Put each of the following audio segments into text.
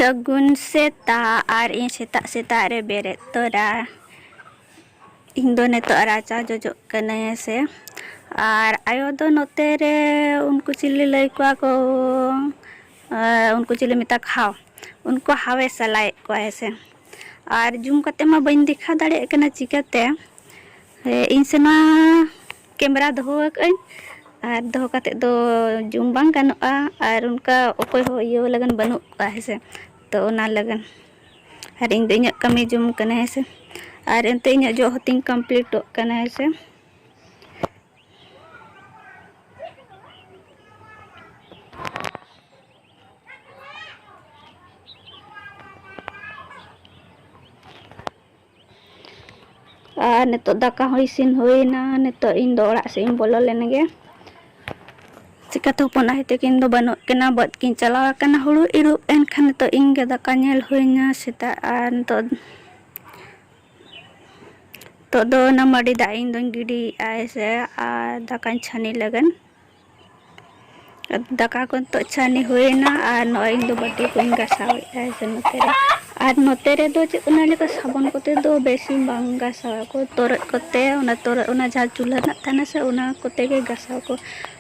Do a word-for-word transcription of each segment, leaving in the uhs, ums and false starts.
ᱥᱟᱹᱜᱩᱱ ᱥᱮᱛᱟᱜ᱾ ᱟᱨ ᱤᱧ ᱥᱮᱛᱟᱜ ᱥᱮᱛᱟᱜ ᱨᱮ ᱵᱮᱨᱮᱫ ᱛᱚᱨᱟ, ᱤᱧ ᱫᱚ ᱱᱤᱛᱚᱜ ᱨᱟᱪᱟ ᱡᱚᱡᱚᱜ ᱠᱟᱹᱱᱟᱹᱧ ᱦᱮᱸ ᱥᱮ᱾ ᱟᱨ ᱟᱭᱳ ᱫᱚ ᱱᱚᱛᱮ ᱨᱮ ᱩᱱᱠᱩ ᱪᱤᱞᱤ ᱞᱟᱹᱭ ᱠᱚᱣᱟ ᱠᱚ, ᱟᱨ ᱩᱱᱠᱩ ᱪᱤᱞᱤ ᱢᱮᱛᱟ ᱠᱚ ᱦᱟᱣ, ᱩᱱᱠᱩ ᱦᱟᱣᱮ ᱥᱟᱞᱟᱭᱮᱫ ᱠᱚᱣᱟ ᱦᱮᱸ ᱥᱮ᱾ ᱟᱨ ᱡᱩᱢ ᱠᱟᱛᱮ ᱢᱟ ᱵᱟᱹᱧ ᱫᱮᱠᱷᱟᱣ ᱫᱟᱲᱮᱭᱟᱜ ᱠᱟᱱᱟ ᱪᱤᱠᱟᱹᱛᱮ᱾ ᱦᱮᱸ, ᱤᱧ ᱥᱮᱱᱟ ᱠᱮᱢᱮᱨᱟ ᱫᱚᱦᱚ ᱟᱠᱟᱫᱟᱹᱧ, ᱟᱨ ᱫᱚᱦᱚ ᱠᱟᱛᱮ ᱫᱚ ᱡᱩᱢ ᱵᱟᱝ ᱜᱟᱱᱚᱜᱼᱟ, ᱟᱨ ᱚᱱᱠᱟ ᱚᱠᱚᱭ ᱦᱚᱸ ᱤᱭᱟᱹ ᱞᱟᱹᱜᱤᱫ ᱵᱟᱹᱱᱩᱜ ᱠᱚᱣᱟ ᱦᱮᱸ ᱥᱮ᱾ ᱛᱚ ᱚᱱᱟ ᱞᱟᱹᱜᱤᱫ, ᱟᱨ ᱤᱧ ᱫᱚ ᱤᱧᱟᱹᱜ ᱠᱟᱹᱢᱤ ᱡᱩᱢ ᱠᱟᱱᱟ ᱦᱮᱸ ᱥᱮ᱾ ᱟᱨ ᱮᱱᱛᱮ ᱤᱧᱟᱹᱜ ᱡᱚᱜ ᱦᱚᱸᱛᱤᱧ ᱠᱚᱢᱯᱞᱤᱴᱚᱜ ᱠᱟᱱᱟ ᱦᱮᱸ ᱥᱮ᱾ ᱟᱨ ᱱᱤᱛᱚᱜ ᱫᱟᱠᱟ ᱦᱚᱸ ᱤᱥᱤᱱ ᱦᱩᱭᱱᱟ᱾ ᱱᱤᱛᱚᱜ ᱤᱧ ᱫᱚ ᱚᱲᱟᱜ ᱥᱮᱫ ᱤᱧ ᱵᱚᱞᱚ ᱞᱮᱱ ᱜᱮ᱾ ᱪᱤᱠᱟᱹᱛᱮ ᱦᱚᱯᱚᱱ ᱟᱭᱳ ᱛᱟᱹᱠᱤᱱ ᱫᱚ ᱵᱟᱹᱱᱩᱜ ᱠᱤᱱᱟ, ᱵᱟᱹᱫᱽ ᱠᱤᱱ ᱪᱟᱞᱟᱣ ᱟᱠᱟᱱᱟ ᱦᱩᱲᱩ ᱤᱨᱚᱜ᱾ ᱮᱱᱠᱷᱟᱱ ᱱᱤᱛᱚᱜ ᱤᱧ ᱜᱮ ᱫᱟᱠᱟ ᱧᱮᱞ ᱦᱩᱭᱱᱟ ᱥᱮᱛᱟᱜ᱾ ᱟᱨ ᱱᱤᱛᱚᱜ, ᱱᱤᱛᱚᱜ ᱫᱚ ᱚᱱᱟ ᱢᱟᱹᱰᱤ ᱫᱟᱜ ᱤᱧ ᱫᱚᱧ ᱜᱤᱰᱤᱭᱮᱫᱼᱟ ᱦᱮᱸ ᱥᱮ, ᱟᱨ ᱫᱟᱠᱟᱧ ᱪᱷᱟᱱᱤ ᱞᱟᱹᱜᱤᱫ᱾ ᱫᱟᱠᱟ ᱠᱚ ᱱᱤᱛᱚᱜ ᱪᱷᱟᱱᱤ ᱦᱩᱭᱮᱱᱟ, ᱟᱨ ᱱᱚᱜᱼᱚᱭ ᱤᱧ ᱫᱚ ᱵᱟᱹᱴᱤ ᱠᱚᱧ ᱜᱟᱥᱟᱣᱮᱫᱼᱟ ᱥᱮ ᱱᱚᱛᱮ ᱨᱮ᱾ ᱟᱨ ᱱᱚᱛᱮ ᱨᱮᱫᱚ ᱪᱮᱫ ᱚᱱᱟ ᱞᱮᱠᱟ ᱥᱟᱵᱚᱱ ᱠᱚᱛᱮ ᱫᱚ ᱵᱮᱥᱤ ᱵᱟᱝ ᱜᱟᱥᱟᱣ ᱟᱠᱚ, ᱛᱚᱨᱚᱡ ᱠᱚᱛᱮ, ᱚᱱᱟ ᱛᱚᱨᱚᱡ, ᱚᱱᱟ ᱡᱟᱦᱟᱸ ᱪᱩᱞᱦᱟᱹ ᱨᱮᱱᱟᱜ ᱛᱟᱦᱮᱱᱟ ᱥᱮ, ᱚᱱᱟ ᱠᱚᱛᱮ ᱜᱮ ᱜᱟᱥᱟᱣ ᱟᱠᱚ᱾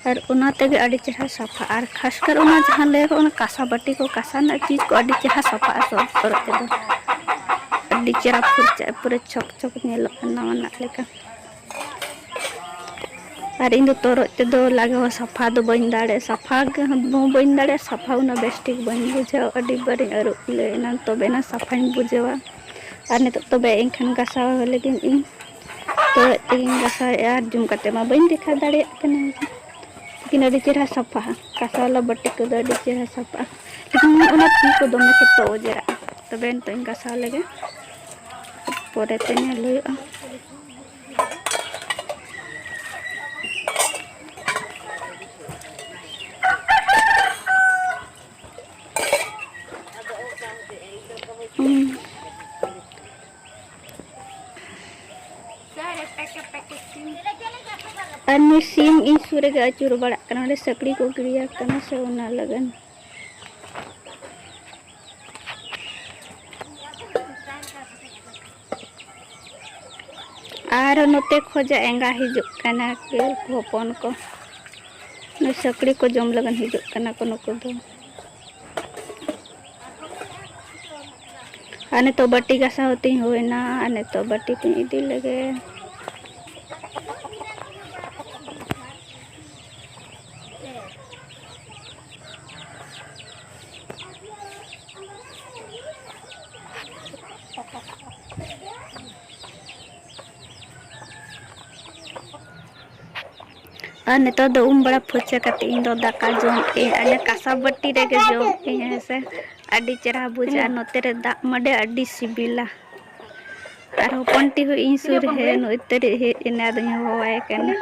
ᱟᱨ ᱚᱱᱟ ᱛᱮᱜᱮ ᱟᱹᱰᱤ ᱪᱮᱦᱨᱟ ᱥᱟᱯᱷᱟᱜᱼᱟ᱾ ᱟᱨ ᱠᱷᱟᱥ ᱠᱟᱨ ᱚᱱᱟ ᱡᱟᱦᱟᱸ ᱞᱟᱹᱭ ᱟᱠᱚ, ᱚᱱᱟ ᱠᱟᱸᱥᱟ ᱵᱟᱹᱴᱤ ᱠᱚ, ᱠᱟᱸᱥᱟ ᱨᱮᱱᱟᱜ ᱪᱤᱡᱽ ᱠᱚ ᱟᱹᱰᱤ ᱪᱮᱦᱨᱟ ᱥᱟᱯᱷᱟᱜᱼᱟ ᱥᱚᱨᱚᱡ ᱛᱮᱫᱚ᱾ ᱟᱹᱰᱤ ᱪᱮᱦᱨᱟ ᱯᱷᱩᱨᱪᱟᱹᱜᱼᱟ, ᱯᱩᱨᱟᱹ ᱪᱷᱚᱠ ᱪᱷᱚᱠ ᱧᱮᱞᱚᱜᱼᱟ ᱱᱟᱣᱟᱱᱟᱜ ᱞᱮᱠᱟ᱾ ᱟᱨ ᱤᱧ ᱫᱚ ᱛᱚᱨᱚᱡ ᱛᱮᱫᱚ ᱞᱟᱜᱮ ᱦᱚᱸ ᱥᱟᱯᱷᱟ ᱫᱚ ᱵᱟᱹᱧ ᱫᱟᱲᱮᱭᱟᱜᱼᱟ, ᱥᱟᱯᱷᱟ ᱜᱮ ᱦᱚᱸ ᱵᱟᱹᱧ ᱫᱟᱲᱮᱭᱟᱜᱼᱟ, ᱥᱟᱯᱷᱟ ᱩᱱᱟᱹᱜ ᱵᱮᱥ ᱴᱷᱤᱠ ᱵᱟᱹᱧ ᱵᱩᱡᱷᱟᱹᱣᱟ᱾ ᱟᱹᱰᱤ ᱵᱟᱨᱤᱧ ᱟᱹᱨᱩᱵ ᱠᱩᱞᱟᱹᱭ ᱮᱱᱟ, ᱛᱚᱵᱮᱱᱟ ᱥᱟᱯᱷᱟᱧ ᱵᱩᱡᱷᱟᱹᱣᱟ᱾ ᱟᱨ ᱱᱤᱛᱚᱜ ᱛᱚᱵᱮ ᱮᱱᱠᱷᱟᱱ ᱜᱟᱥᱟᱣ ᱞᱟᱹᱜᱤᱫ ᱤᱧ ᱛᱚᱨᱚᱡ ᱛᱮᱜᱮᱧ ᱜᱟᱥᱟᱣᱮᱫᱼᱟ᱾ ᱟᱨ ᱡᱩᱢ ᱠᱟᱛᱮ ᱢᱟ ᱵᱟᱹᱧ ᱫᱮᱠᱷᱟᱣ ᱫᱟᱲᱮᱭᱟᱜ ᱠᱟᱱᱟ, ᱞᱮᱠᱤᱱ ᱟᱹᱰᱤ ᱪᱮᱦᱨᱟ ᱥᱟᱯᱷᱟᱜᱼᱟ᱾ ᱠᱟᱸᱥᱟ ᱵᱟᱞᱟ ᱵᱟᱹᱴᱤ ᱠᱚᱫᱚ ᱟᱹᱰᱤ ᱪᱮᱦᱨᱟ ᱥᱟᱯᱷᱟᱜᱼᱟ, ᱞᱮᱠᱤᱱ ᱚᱱᱟ ᱛᱤ ᱠᱚ ᱫᱚᱢᱮ ᱥᱚᱠᱛᱚ ᱚᱡᱮᱨᱟᱜᱼᱟ᱾ ᱛᱚᱵᱮ ᱱᱤᱛᱚᱜ ᱤᱧ ᱜᱟᱥᱟᱣ ᱞᱮᱜᱮ, ᱯᱚᱨᱮᱛᱮ ᱧᱮᱞ ᱦᱩᱭᱩᱜᱼᱟ᱾ ᱦᱩᱸ᱾ ᱟᱨ ᱱᱩᱭ ᱥᱤᱢ ᱤᱧ ᱥᱩᱨ ᱨᱮᱜᱮ ᱟᱹᱪᱩᱨ ᱵᱟᱲᱟᱜ ᱠᱟᱱᱟ, ᱚᱸᱰᱮ ᱥᱟᱹᱠᱲᱤ ᱠᱚ ᱜᱤᱰᱤᱭᱟ ᱠᱟᱱᱟ ᱥᱮ, ᱚᱱᱟ ᱞᱟᱹᱜᱤᱫ᱾ ᱟᱨ ᱱᱚᱛᱮ ᱠᱷᱚᱡᱟᱜ ᱮᱸᱜᱟ ᱦᱤᱡᱩᱜ ᱠᱟᱱᱟ ᱠᱚ ᱦᱚᱯᱚᱱ ᱠᱚ᱾ ᱱᱩᱭ ᱥᱟᱹᱠᱲᱤ ᱠᱚ ᱡᱚᱢ ᱞᱟᱹᱜᱤᱫ ᱦᱤᱡᱩᱜ ᱠᱟᱱᱟ ᱠᱚ ᱱᱩᱠᱩ ᱫᱚ᱾ ᱟᱨ ᱱᱤᱛᱚᱜ ᱵᱟᱹᱴᱤ ᱜᱟᱥᱟᱣ ᱛᱤᱧ ᱦᱩᱭᱱᱟ, ᱟᱨ ᱱᱤᱛᱚᱜ ᱵᱟᱹᱴᱤ ᱠᱚᱧ ᱤᱫᱤ ᱞᱮᱜᱮ᱾ ᱟᱨ ᱱᱤᱛᱚᱜ ᱫᱚ ᱩᱢ ᱵᱟᱲᱟ ᱯᱷᱟᱨᱪᱟ ᱠᱟᱛᱮ ᱤᱧ ᱫᱚ ᱫᱟᱠᱟ ᱡᱚᱢ ᱟᱹᱧ, ᱟᱨ ᱠᱟᱸᱥᱟ ᱵᱟᱹᱴᱤ ᱨᱮᱜᱮ ᱡᱚᱢ ᱟᱹᱧ, ᱦᱮᱸ ᱥᱮ᱾ ᱟᱹᱰᱤ ᱪᱮᱨᱦᱟ ᱵᱩᱡᱷᱟᱹᱜᱼᱟ᱾ ᱱᱚᱛᱮ ᱨᱮ ᱫᱟᱜ ᱢᱟᱹᱰᱤ ᱟᱹᱰᱤ ᱥᱤᱵᱤᱞᱟ᱾ ᱟᱨ ᱦᱚᱯᱚᱱ ᱴᱤ ᱦᱚᱸ ᱤᱧ ᱥᱩᱨ ᱨᱮ ᱦᱮᱡ ᱮᱱᱟ, ᱟᱫᱚᱧ ᱦᱚᱦᱚᱣᱟᱭ ᱠᱟᱱᱟ᱾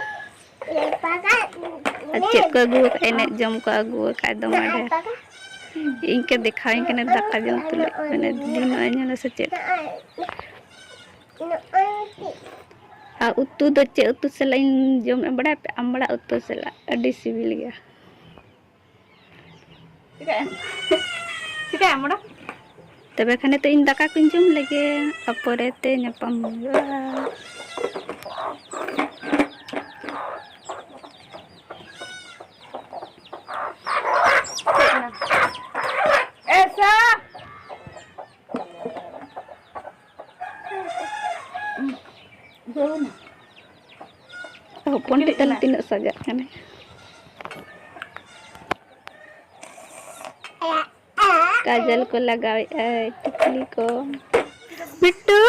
ᱟᱨ ᱪᱮᱫ ᱠᱚ ᱟᱹᱜᱩ ᱟᱠᱟᱫ, ᱮᱱᱮᱡ ᱡᱚᱢ ᱠᱚ ᱟᱹᱜᱩ ᱟᱠᱟᱫ ᱫᱚᱢᱮ ᱰᱷᱮᱨ᱾ ᱤᱧ ᱠᱚ ᱫᱮᱠᱷᱟᱣᱤᱧ ᱠᱟᱱᱟ ᱫᱟᱠᱟ ᱡᱚᱢ ᱛᱩᱞᱩᱡ, ᱢᱮᱱᱮ, "ᱫᱤᱫᱤ, ᱱᱚᱜᱼᱚᱭ ᱧᱮᱞ ᱢᱮᱥᱮ ᱪᱮᱫ?" ᱟᱨ ᱩᱛᱩ ᱫᱚ ᱪᱮᱫ ᱩᱛᱩ ᱥᱟᱞᱟᱜ ᱤᱧ ᱡᱚᱢᱮᱫᱼᱟ ᱵᱟᱲᱟᱭ ᱯᱮ? ᱟᱢᱲᱟ ᱩᱛᱩ ᱥᱟᱞᱟᱜ, ᱟᱹᱰᱤ ᱥᱤᱵᱤᱞ ᱜᱮᱭᱟ᱾ ᱪᱤᱠᱟᱹᱭᱟᱢ? ᱪᱤᱠᱟᱹᱭᱟᱢ ᱚᱸᱰᱮ? ᱛᱚᱵᱮ ᱠᱷᱟᱱ ᱱᱤᱛᱚᱜ ᱤᱧ ᱫᱟᱠᱟ ᱠᱚᱧ ᱡᱚᱢ ᱞᱮᱜᱮ, ᱟᱨ ᱯᱚᱨᱮ ᱛᱮ ᱧᱟᱯᱟᱢ ᱦᱩᱭᱩᱜᱼᱟ᱾ ᱮᱥᱟ! ᱦᱚᱯᱚᱱ ᱴᱤ ᱛᱟᱞᱮ ᱛᱤᱱᱟᱹᱜ ᱥᱟᱡᱟᱜ ᱠᱟᱱᱟᱭ᱾ ᱠᱟᱡᱚᱞ ᱠᱚ ᱞᱟᱜᱟᱣᱮᱫᱼᱟ, ᱴᱤᱠᱞᱤ ᱠᱚ᱾ ᱢᱤᱴᱴᱩ!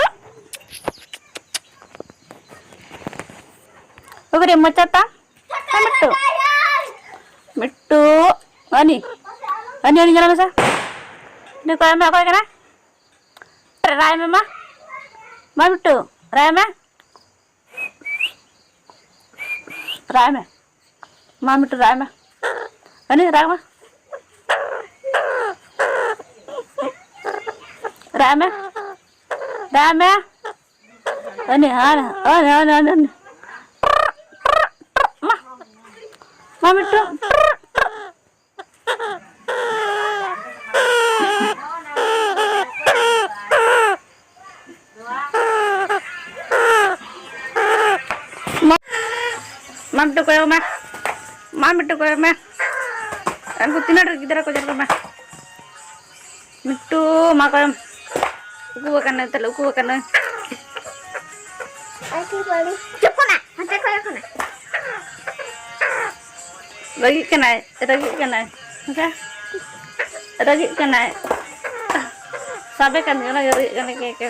ᱚᱠᱟᱨᱮ ᱢᱚᱪᱟ ᱛᱟᱢ? ᱦᱮᱸ, ᱢᱤᱴᱴᱩ᱾ ᱢᱤᱴᱴᱩ᱾ ᱟᱹᱱᱤ᱾ ᱟᱹᱱᱤ, ᱟᱹᱱᱤ, ᱧᱮᱞ ᱢᱮᱥᱮ᱾ ᱱᱩᱭ ᱚᱠᱚᱭ ᱢᱮ, ᱚᱠᱚᱭ ᱠᱟᱱᱟ? ᱨᱟᱭ ᱢᱮ ᱢᱟ᱾ ᱢᱟ ᱢᱤᱴᱴᱩ, ᱨᱟᱭ ᱢᱮ᱾ ᱨᱟᱭ ᱢᱮ᱾ ᱢᱟ ᱢᱤᱴᱴᱩ, ᱨᱟᱭ ᱢᱮ᱾ ᱟᱹᱱᱤ, ᱨᱟᱭ ᱢᱮ᱾ ᱨᱟᱭ ᱢᱮ᱾ ᱨᱟᱭ ᱢᱮ᱾ ᱟᱹᱱᱤ, ᱟᱹᱱᱤ, ᱟᱹᱱᱤ, ᱟᱹᱱᱤ, ᱟᱹᱱᱤ, ᱟᱹᱱᱤ᱾ ᱢᱟ᱾ ᱢᱟ ᱢᱤᱴᱴᱩ᱾ ᱢᱤᱫᱴᱩ ᱠᱚᱭᱚᱜ ᱢᱮ, ᱢᱟ ᱢᱤᱫᱴᱩ ᱠᱚᱭᱚᱜ ᱢᱮ᱾ ᱩᱱᱠᱩ ᱛᱤᱱᱟᱹᱜ ᱰᱷᱮᱨ ᱜᱤᱫᱽᱨᱟᱹ ᱠᱚ ᱧᱮᱞ ᱠᱚᱢᱮ᱾ ᱢᱤᱫᱴᱩ ᱢᱟ ᱠᱚᱭᱚᱜ ᱢᱮ᱾ ᱩᱠᱩ ᱟᱠᱟᱱᱟᱭ, ᱛᱟᱦᱞᱮ ᱩᱠᱩ ᱟᱠᱟᱱᱟᱭ᱾ ᱟᱨ ᱠᱤ ᱵᱟᱹᱲᱤ᱾ ᱪᱩᱯ ᱠᱚᱜ ᱢᱮ, ᱦᱟᱱᱛᱮ ᱠᱚᱭᱚᱜ ᱠᱟᱱᱟ᱾ ᱨᱟᱹᱜᱤᱜ ᱠᱟᱱᱟᱭ, ᱨᱟᱹᱜᱤᱜ ᱠᱟᱱᱟᱭ᱾ ᱦᱮᱸᱥᱮ? ᱨᱟᱹᱜᱤᱜ ᱠᱟᱱᱟᱭ᱾ ᱥᱟᱵᱮ ᱠᱟᱱ ᱜᱮ, ᱚᱱᱟ ᱜᱮ ᱨᱟᱹᱜᱤᱜ ᱠᱟᱱᱟᱭ, ᱠᱮ, ᱠᱮ᱾